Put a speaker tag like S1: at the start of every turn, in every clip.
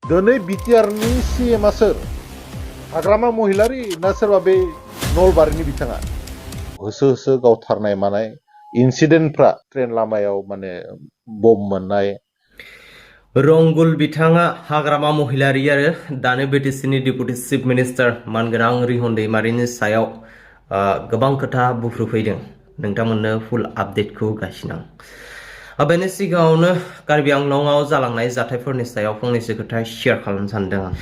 S1: दिनै बिटिआरनि सिएमआ सोर? हाग्रामा महिलारि ना सोरबा बे नलबारिनि बिथाङा? होसो होसो गावथारनाय मानाय इन्सिडेन्टफ्रा ट्रेन लामायाव माने बम मोननाय
S2: रंगुल बिथाङा हाग्रामा महिलारि आरो दानो बिटिसिनि डेपुटि चिफ मिनिस्टार मानगोनां रिहन दैमारिनि सायाव गोबां खोथा बुफ्रुफैदों। नोंथांमोननो फुल आपडेटखौ होगासिनो आं। बेनि सिगाङावनो कार्बि आंलंआव जालांनाय जाथायफोरनि सायाव फंनैसो खोथा शेयार खालामनो सानदों आं।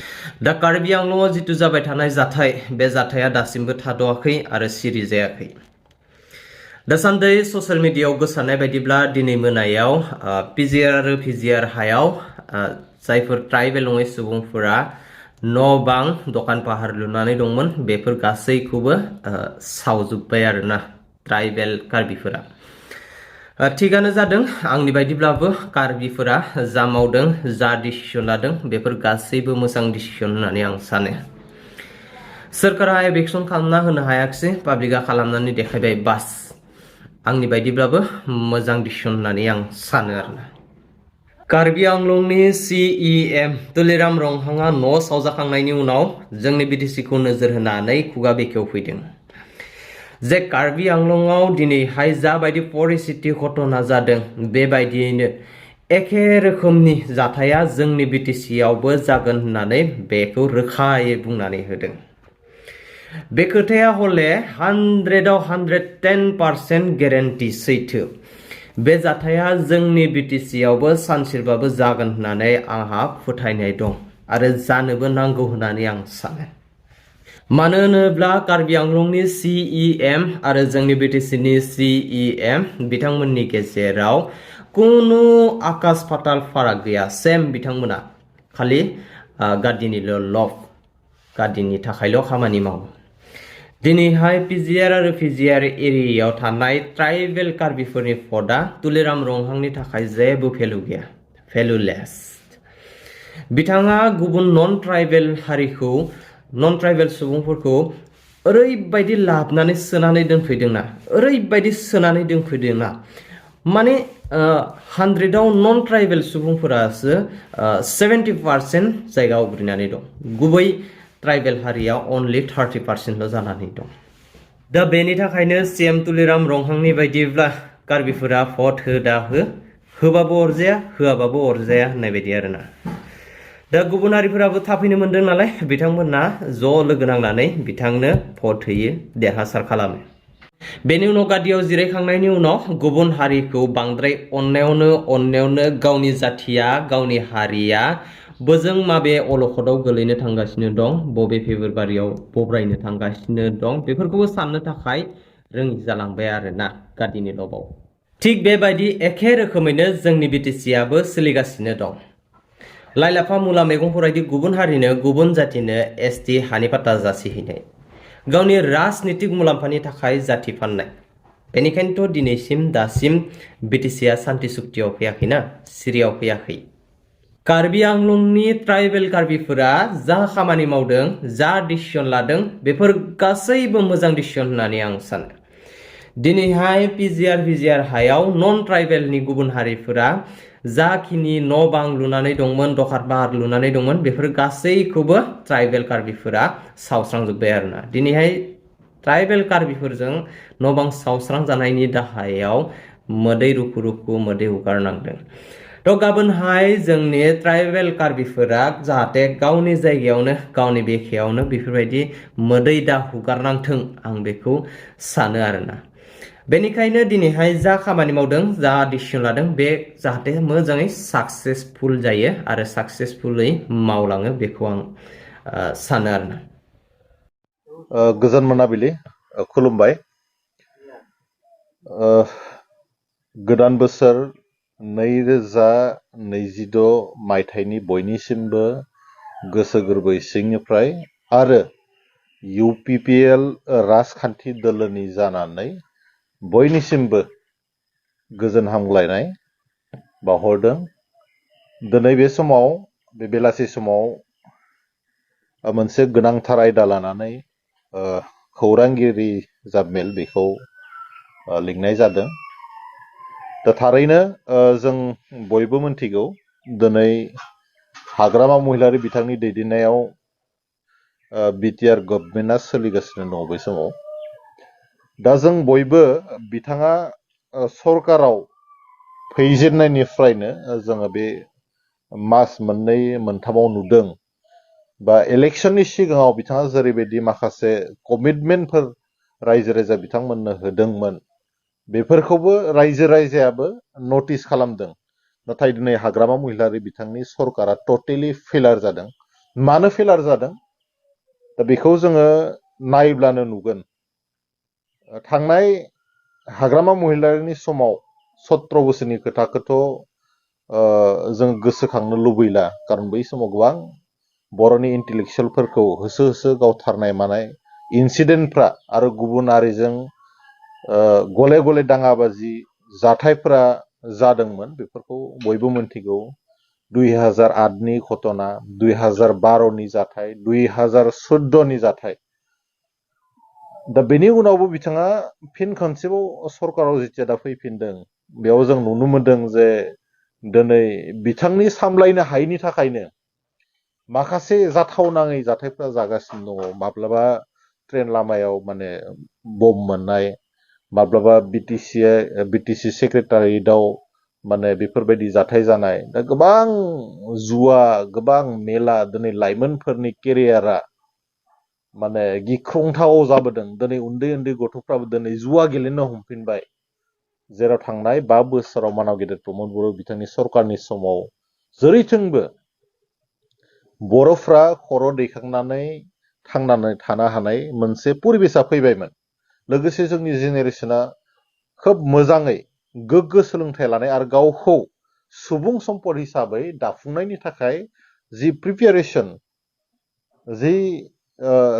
S2: दा कार्बि आंलंआव जिथु जाबाय थानाय जाथाय, बे जाथाया दासिमबो थाद'आखै आरो सिरि जायाखै। दासान्दि ससियेल मिडियायाव गोसारनाय बायदिब्ला दिनै मोनायाव पिजिआर आरो पिजिआर हायाव जायफोर ट्राइबेल नङै सुबुंफोरा न' बां दखान पाहार लुनानै दंमोन, बेफोर गासैखौबो सावजोब्बाय आरोना ट्राइबेल कार्बिफोरा। थिगानो जादों, आंनि बायदिब्लाबो कार्बिफोरा जा मावदों, जा डिसिसन लादों, बेफोर गासैबो मोजां डिसिसन होननानै आं सानो। सोरखारा एभिक्सन खालामना होनो हायाखिसै, पाब्लिकआ खालामनानै देखायबाय बास। आंनि बायदिब्लाबो मोजां डिसिसन होननानै आं सानो आरोना। कार्बि आंलंनि सिइएम तुलिराम रंहांआ न' सावजाखांनायनि उनाव जोंनि बिटिसिखौ नोजोर होनानै खुगा बेखेवफैदों जे कार्बि आंलंआव दिनैहाय जाबायदि परिस्थिति घटना जादों, बेबायदियैनो एखे रोखोमनि जाथाया जोंनि बिटिसियावबो जागोन होननानै बेखौ रोखायै बुंनानै होदों। बे खोथाया हले 100आव 110% गेरेन्टि सैथो। बे जाथाया जोंनि बिटिसियावबो सानसेबाबो जागोन होननानै आंहा फोथायनाय दं आरो जानोबो नांगौ होननानै आं सानो। मानो होनोब्ला कार्बि आंलंनि सिइएम आरो जोंनि बिटिसिनि सिइएम बिथांमोननि गेजेराव कुनु आकाश फाताल फाराग गैया। सेम बिथांमोना खालि गादिनिल' लभ, गादिनि थाखायल' खामानि मावो। दिनैहाय पिजिआर आरो पिजिआर एरियायाव थानाय ट्राइबेल कार्बिफोरनि भटआ तुलिराम रंहांनि थाखाय जेबो भेलु गैया, भेलुलेस। बिथाङा गुबुन नन ट्राइबेल सुबुंफोरखौ ओरैबायदि लाबनानै सोनानै दोनफैदोंना, माने 100आव नन ट्राइबेल सुबुंफोरासो 70% जायगा आवग्रिनानै दं। गुबै ट्राइबेल हारिया अनलि 30%ल' जानानै दं। दा बेनि थाखायनो सिएम तुलिराम रंहांनि बायदिब्ला कार्बिफोरा भट होबाबो अरजाया, होआबाबो अरजाया होननाय बायदि आरोना। दा गुबुन हारिफोराबो थाफैनो मोनदों नालाय, बिथांमोना ज' लोगो नांनानै बिथांनो भट होयो, देरहासार खालामो। बेनि उनाव गादियाव जिरायखांनायनि उनाव गुबुन हारिखौ बांद्राय अननायावनो गावनि जाथिया, गावनि हारिया बोजों माबे अलखदाव गोलैनो थांगासिनो दं, बबे फेब्रुवारियाव बब्रायनो थांगासिनो दं, बेफोरखौबो साननो थाखाय रोङि जालांबाय आरोना गादिनि लबाव। थिग बेबायदि एखे रोखोमैनो जोंनि बिटिसियाबो सोलिगासिनो दं। लाइ लाफा मुला मैगंफोरबायदि गुबुन हारिनो, गुबुन जाथिनो एसटि हानि पाट्टा जासिहैनाय, गावनि राजनितिक मुलाम्फानि थाखाय जाथि फाननाय। बेनिखायनोथ' दासिम बिटिसिया सान्ति सुक्तियाव फैयाखैना, सिरियाव फैयाखै। कार्बि आंलंनि ट्राइबेल कार्बिफोरा जा खामानि मावदों, जा डिसिसन लादों, बेफोर गासैबो मोजां डिसिसन होननानै आं सानो। दिनैहाय पिजिआर हायाव नन ट्राइबेलनि गुबुन हारिफोरा जाखिनि न' बां लुनानै दंमोन, दखान पाहार लुनानै दंमोन, बेफोर गासैखौबो ट्राइबेल कार्बिफोरा सावस्रांजोब्बाय आरोना। दिनैहाय ट्राइबेल कार्बिफोरजों न' बां सावस्रांजानायनि दाहायाव मोदै रुखु मोदै हुगारनांदों। थ' गाबोनहाय जोंनि ट्राइबेल कार्बिफोरा जाहाथे गावनि जायगायावनो, गावनि बेखायावनो बेफोरबायदि मोदै दा हुगारनांथों, आं बेखौ सानो आरोना। बेनिखायनो दिनैहाय जा खामानि मावदों, जा डिसिसन लादों, बे जाहाथे मोजाङै साक्सेसफुल जायो आरो साक्सेसफुलै मावलाङो, बेखौ आं सानो आरोना।
S1: गोजोन मोनाबिलि, खुलुमबाय। गोदान बोसोर 2026 मायथाइनि बयनिसिमबो गोसो गोरबो सिंनिफ्राय आरो UPPL राजखान्थि दोलोनि जानानै बयनिसिमबो गोजोन हामग्लायनाय बावहरदों। दिनै बे समाव, बे बेलासि समाव मोनसे गोनांथार आयदा लानानै खौरांगिरि जाबमेल बेखौ लिंनाय जादों। दा थारैनो जों बयबो मोनथिगौ, दिनै हाग्रामा महिलारि बिथांनि दैदेननायाव बिटिआर गभर्नमेन्टआ सोलिगासिनो दङ बै समाव। दा जों बयबो बिथाङा सरकाराव फैजेननायनिफ्रायनो जोङो बे मास मोननै मोनथामाव नुदों बा इलेक्शननि सिगाङाव बिथाङा जेरैबायदि माखासे कमिटमेन्टफोर रायजो राजा बिथांमोननो होदोंमोन बेफोरखौबो रायजो राजायाबो नटिस खालामदों। नाथाय दिनै हाग्रामा महिलारि बिथांनि सरकारा टटेलि फेलार जादों। मानो फेलार जादों दा बेखौ जोङो नायब्लानो नुगोन। थांनाय हाग्रामा महिलारिनि समाव 17 बोसोरनि खोथाखौथ' जों गोसोखांनो लुबैला, खारन बै समाव गोबां बर'नि इन्टेलेक्सुयेलफोरखौ होसो होसो गावथारनाय मानाय इन्सिडेन्टफ्रा आरो गुबुन हारिजों गले गले दाङाबाजि जाथायफोरा जादोंमोन, बेफोरखौ बयबो मोनथिगौ। 2008नि घटना, 2012नि जाथाय, 2014नि जाथाय। दा बेनि उनावबो बिथाङा फिन खनसेबाव सरकाराव जेथिया दा फैफिनदों, बेयाव जों नुनो मोनदों जे दिनै बिथांनि सामलायनो हायैनि थाखायनो माखासे जाथावनाङै जाथायफ्रा जागासिनो दङ। माब्लाबा ट्रेन लामायाव माने बम मोननाय, माब्लाबा बिटिसि सेक्रेटारियेटआव माने बेफोरबायदि जाथाय जानाय। दा गोबां जुवा, गोबां मेला, दिनै लाइमोनफोरनि केरियारा माने गिख्रंथाव जाबोदों। दिनै उन्दै उन्दै गथ'फ्राबो दिनै जुवा गेलेनो हमफिनबाय, जेराव थांनाय 5 बोसोराव मानाव गेदेर प्रमद बर' बिथांनि सरकारनि समाव जेरैथिंबो बर'फ्रा खर' दैखांनानै थांनानै थानो हानाय मोनसे परिबेसा फैबायमोन। लोगोसे जोंनि जेनेरेसना खोब मोजाङै गोग्गो सोलोंथाइ लानाय आरो गावखौ सुबुं सम्पद हिसाबै दाफुंनायनि थाखाय जि प्रिपेरेसन, जि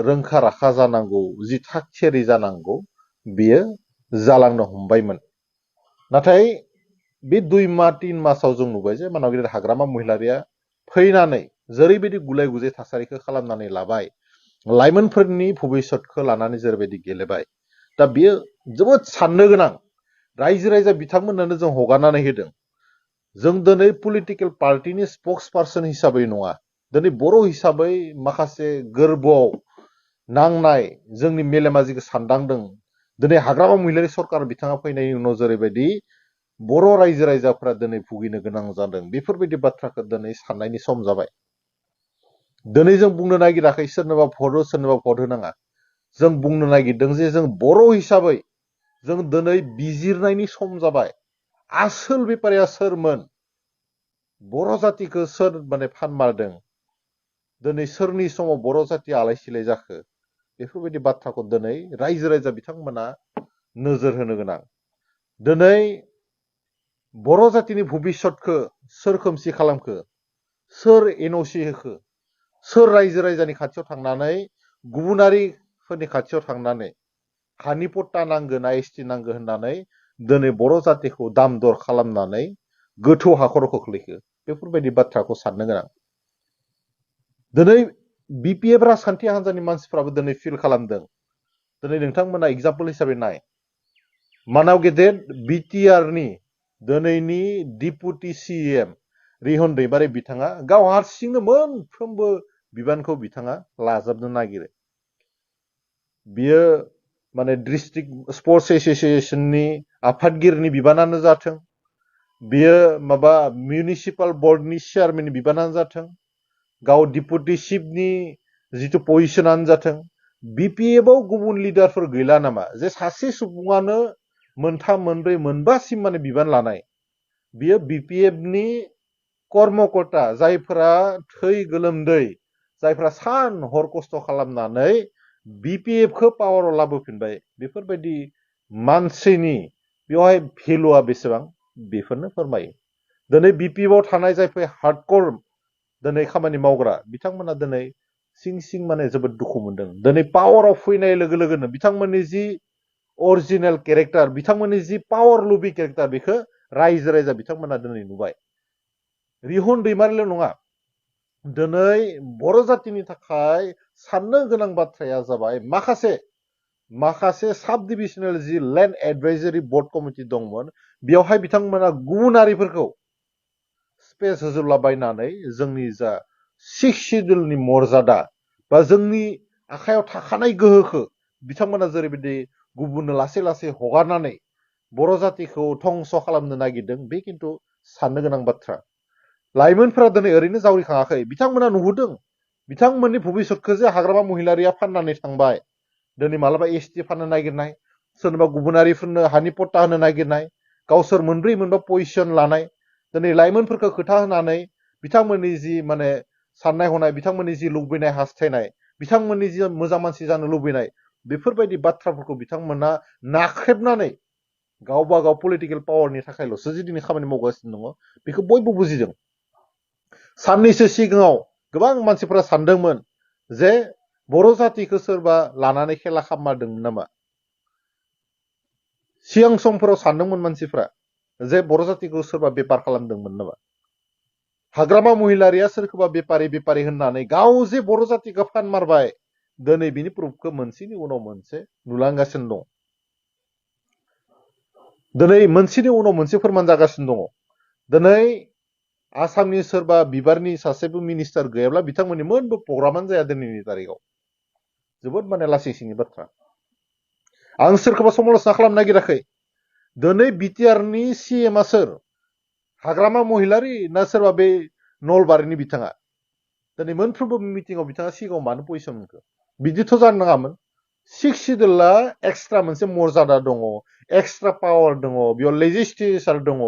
S1: रोंखा राखा जानांगौ, जि थाग थियारि जानांगौ, बियो जालांनो हमबायमोन। नाथाय बे 2 माह 3 मासाव जों नुबाय जे मानाव गेदेर हाग्रामा महिलारिया फैनानै जेरैबायदि गुलाय गुजाय थासारिखौ खालामनानै लाबाय, लाइमोनफोरनि भबिसतखौ लानानै जेरैबायदि गेलेबाय, दा बियो जोबोद साननो गोनां। रायजो राजा बिथांमोननो जों हगारनानै होदों। जों दिनै पलिटिकेल पार्टिनि स्पक्स पार्सन हिसाबै नङा, दिनै बर' हिसाबै माखासे गोरबोआव नांनाय जोंनि मेलेमा जिखौ सानदांदों। दिनै हाग्रामा महिलारि सरकार बिथाङा फैनायनि उनाव जेरैबायदि बर' रायजो राजाफ्रा दिनै भुगिनो गोनां जादों, बेफोरबायदि बाथ्राखौ दिनै साननायनि सम जाबाय। दिनै जों बुंनो नागिराखै सोरनोबा भट हो, सोरनोबा भट होनाङा। जों बुंनो नागिरदों जे जों बर' हिसाबै जों दिनै बिजिरनायनि सम जाबाय। आसोल बेपारिया सोरमोन? बर' जातिखौ सोर माने फानमारदों? दिनै सोरनि समाव बर' जातिया आलाय सिलाय जाखो? बेफोरबायदि बाथ्राखौ दिनै रायजो राजा बिथांमोना नोजोर होनो गोनां। दिनै बर' जातिनि भबिसतखौ सोर खोमसि खालामखो? सोर एनअसि होखो? सोर रायजो राजानि खाथियाव थांनानै गुबुनारिफोरनि खाथियाव थांनानै हानि पट्टा नांगौ ना एसटि नांगौ होननानै दिनै बर' जातिखौ दाम दर खालामनानै गोथौ हाखराव खोख्लैखो? बेफोरबायदि बाथ्राखौ साननो गोनां। दिनै बिपिएफ राजखान्थि हान्जानि मानसिफ्राबो दिनै फिल खालामदों। दिनै नोंथांमोना एग्जाम्पल हिसाबै नाय, मानाव गेदेर बिटिआरनि दिनैनि डिपुटि सिएम रिहन दैमारि बिथाङा गाव हारसिंनो मोनफ्रोमबो बिबानखौ बिथाङा लाजोबनो नागिरो। बियो माने डिस्ट्रिक्ट स्पर्ट्स एस'सिएशननि आफादगिरिनि बिबानानो जाथों, बियो माबा मिउनिसिपाल बर्डनि चेयारमेननि बिबानानो जाथों, गाव डिपुटि चिफनि जिथु पजिशनानो जाथों, बिपिएफआव गुबुन लिडारफोर गैला नामा जे सासे सुबुङानो 1, 2, 3, 4, 5सिम माने बिबान लानाय? बियो बिपिएफनि कर्मकर्ता, जायफोरा थै गोलोमदै, जायफ्रा सान हर खस्थ' खालामनानै बिपिएफखौ पावाराव लाबोफिनबाय, बेफोरबायदि मानसिनि बेवहाय भेलुआ बेसेबां? बेफोरनो फोरमायो। दिनै बिपिएफआव थानाय जायफोर हार्डकर दिनै खामानि मावग्रा बिथांमोना दिनै सिं सिं माने जोबोद दुखु मोनदों। दिनै पावाराव फैनाय लोगो लोगोनो बिथांमोननि जि अरिजिनेल केरेक्टार, बिथांमोननि जि पावार लुबि केरेक्टार, बेखौ रायजो राजा बिथांमोना दिनै नुबाय। रिहन दैमारिल' नङा, दिनै बर' जातिनि थाखाय साननो गोनां बाथ्राया जाबाय माखासे साब डिभिजनेल जि लेन्ड एडभाइजरि बर्ड कमिटि दंमोन, बेवहाय बिथांमोना गुबुनारिफोरखौ स्पेस होजोबलाबायनानै जोंनि जा सिक्स शिड्युलनि मर्यादा बा जोंनि आखायाव थाखानाय गोहोखौ बिथांमोना जेरैबायदि गुबुननो लासै लासै हगारनानै बर' जातिखौ धंस खालामनो नागिरदों बे खिन्थु साननो गोनां बाथ्रा लाइमोनफोरा दिनै ओरैनो जावरिखाङाखै बिथांमोना नुहुरदों बिथांमोननि भबिष्यतखौ जे हाग्रामा महिलारिया फाननानै थांबाय दिनै मालाबा एसटि फाननो नागिरनाय सोरनोबा गुबुनारिफोरनो हानि पट्टा होनो नागिरनाय गावसोर मोनब्रै मोनबा पजिशन लानाय दिनै लाइमोनफोरखौ खोथा होनानै बिथांमोननि जि माने साननाय हनाय बिथांमोननि जि लुबैनाय हास्थायनाय बिथांमोननि जि मोजां मानसि जानो लुबैनाय बेफोरबायदि बाथ्राफोरखौ बिथांमोना नाख्रेबनानै गावबा गाव पलिटिकेल पावारनि थाखायल'सो जि दिनै खामानि मावगासिनो दङ बेखौ बयबो बुजिदों साननैसो सिगाङाव गोबां मानसिफोरा सानदोंमोन जे बर' जातिखौ सोरबा लानानै खेला खालामदोंमोन नामा सिगां समफोराव सानदोंमोन मानसिफ्रा जे बर' जातिखौ सोरबा बेपार खालामदोंमोन नामा हाग्रामा महिलारिया सोरखौबा बेपारि होननानै गाव जे बर' जातिखौ फानमारबाय दिनै बिनि प्रुफखौ मोनसेनि उनाव मोनसे नुलांगासिनो दं दिनै मोनसेनि उनाव मोनसे फोरमान जागासिनो दङ दिनै आसामनि सोरबा बिबारनि सासेबो मिनिस्टार गैयाब्ला बिथांमोननि मोनबो प्रग्रामानो जाया दिनैनि तारिखाव जोबोद माने लासिं सिंनि बाथ्रा आं सोरखौबा समालोचना खालामनो नागिराखै दिनै बिटिआरनि सिएमआ सोर हाग्रामा महिलारि ना सोरबा बे नलबारिनि बिथाङा दिनै मोनफ्रोमबो मिटिङाव बिथाङा सिगाङाव मानो पजिशन मोनखो बिदिथ' जानो नाङामोन सिक्स शिड्युला एक्सट्रा मोनसे मर्यादा दङ एक्सट्रा पावार दङ बेयाव लेजिस्लेचार दङ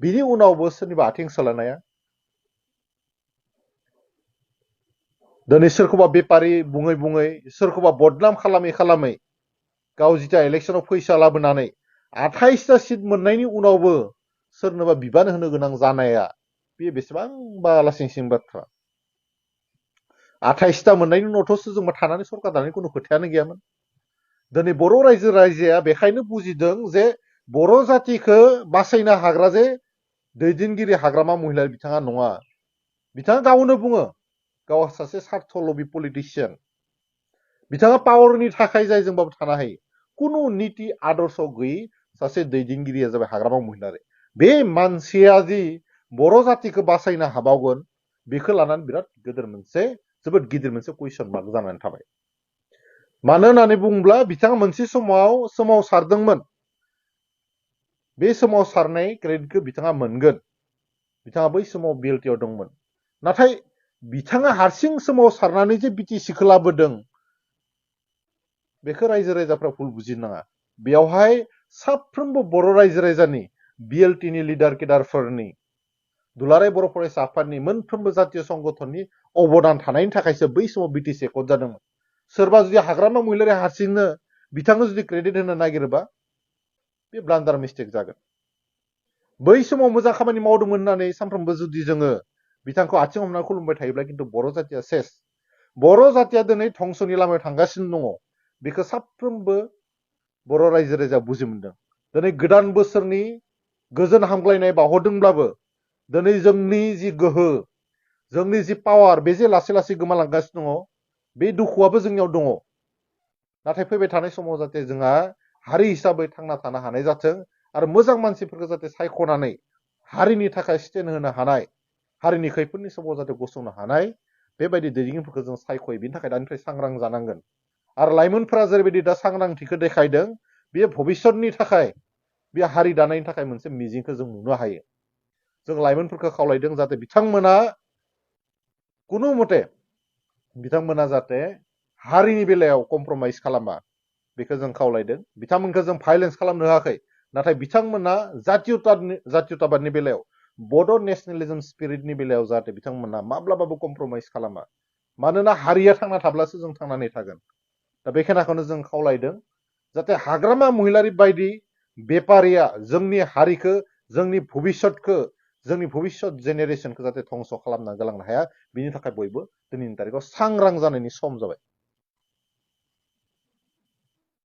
S1: बिनि उनावबो सोरनिबा आथिं सोलायनाया दिनै सोरखौबा बेपारि बुङै बुङै सोरखौबा बदनाम खालामै खालामै गाव जिथा इलेक्सनाव फैसा लाबोनानै 28टा सिट मोननायनि उनावबो सोरनोबा बिबान होनो गोनां जानाया बे बेसेबांबा लासिं सिं बाथ्रा 28टा मोननायनि उनावथ' जोंबा थानानै सरकार दानायनि खुनु खोथायानो गैयामोन दिनै बर' रायजोआ बेखायनो बुजिदों जे बर' जातिखौ बासायनो हाग्रा जे दैदेनगिरि हाग्रामा महिला बिथाङा नङा बिथाङा गावनो बुङो गाव सासे सार्थ लबि पलिटिशियान बिथाङा पावारनि थाखाय जायजोंबाबो थानो हायो कुनु नीति आदर्श गैयै सासे दैदेनगिरिया जाबाय हाग्रामा महिलारि बे मानसिया जि बर' जातिखौ बासायनो हाबावगोन बेखौ लानानै बिराद गिदिर मोनसे जोबोद गिदिर मोनसे कुइसन मार्क जानानै थाबाय मानो होननानै बुङोब्ला बिथाङा मोनसे समाव सोमावसारदोंमोन बे सोमावसारनाय क्रेडिटखौ बिथाङा मोनगोन बिथाङा बै समाव बिएलटिआव दंमोन नाथाय बिथाङा हारसिं सोमावसारनानै जे बिटिसिखौ लाबोदों बेखौ रायजो राजाफ्रा भुल बुजिनो नाङा बेयावहाय साफ्रोमबो बर' रायजो राजानि बिएलटिनि लिडार केडारफोरनि दुलाराय बर' फरायसा आफादनि मोनफ्रोमबो जातीय संगठननि अबदान थानायनि थाखायसो बै समाव बिटिसि एकट जादोंमोन सोरबा जुदि हाग्रामा महिलारि हारसिंनो बिथांनो जुदि क्रेडिट होनो नागिरोबा बे ब्लान्डार मिस्टेक जागोन बै समाव मोजां खामानि मावदोंमोन होननानै सानफ्रोमबो जुदि जोङो बिथांखौ आथिं हमनानै खुलुमबाय थायोब्ला खिन्थु बर' जातिया सेस बर' जातिया दिनै धंसनि लामायाव थांगासिनो दङ बेखौ साफ्रोमबो बर' रायजो राजा बुजि मोनदों दिनै गोदान बोसोरनि गोजोन हामग्लायनाय बावहरदोंब्लाबो दिनै जोंनि जि गोहो जोंनि जि पावार बे जे लासै लासै गोमालांगासिनो दङ बे दुखुआबो जोंनियाव दङ नाथाय फैबाय थानाय समाव जाहाथे जोंहा हारि हिसाबै थांना थानो हानाय जाथों आरो मोजां मानसिफोरखौ जाहाथे सायख'नानै हारिनि थाखाय स्टेन्ड होनो हानाय हारिनि खैफोदनि समाव जाहाथे गसंनो हानाय बेबायदि दैदेनगिरिफोरखौ जों सायख'यो बिनि थाखाय दानिफ्राय सांग्रां जानांगोन आरो लाइमोनफोरा जेरैबायदि दा सांग्रांथिखौ देखायदों बेयो भबिष्यतनि थाखाय बे हारि दानायनि थाखाय मोनसे मिजिंखौ जों नुनो हायो जों लाइमोनफोरखौ खावलायदों जाहाथे बिथांमोना कुनु मते बिथांमोना जाहाथे हारिनि बेलायाव कमप्रमाइज खालामा बेखौ जों खावलायदों बिथांमोनखौ जों भायलेन्स खालामनो होआखै नाथाय बिथांमोना जातीयताबादनि बेलायाव बड' नेशनेलिज्म स्पिरिटनि बेलायाव जाहाथे बिथांमोना माब्लाबाबो कमप्रमाइज खालामा मानोना हारिया थांना थाब्लासो जों थांनानै थागोन दा बे खोनाखौनो जों खावलायदों जाहाथे हाग्रामा महिलारि बायदि बेपारिया जोंनि हारिखौ जोंनि भबिष्यतखौ जोंनि भबिष्यत जेनेरेसनखौ जाहाथे धंस खालामना गालांनो हाया बिनि थाखाय बयबो दिनैनि तारिखाव सांग्रां जानायनि सम जाबाय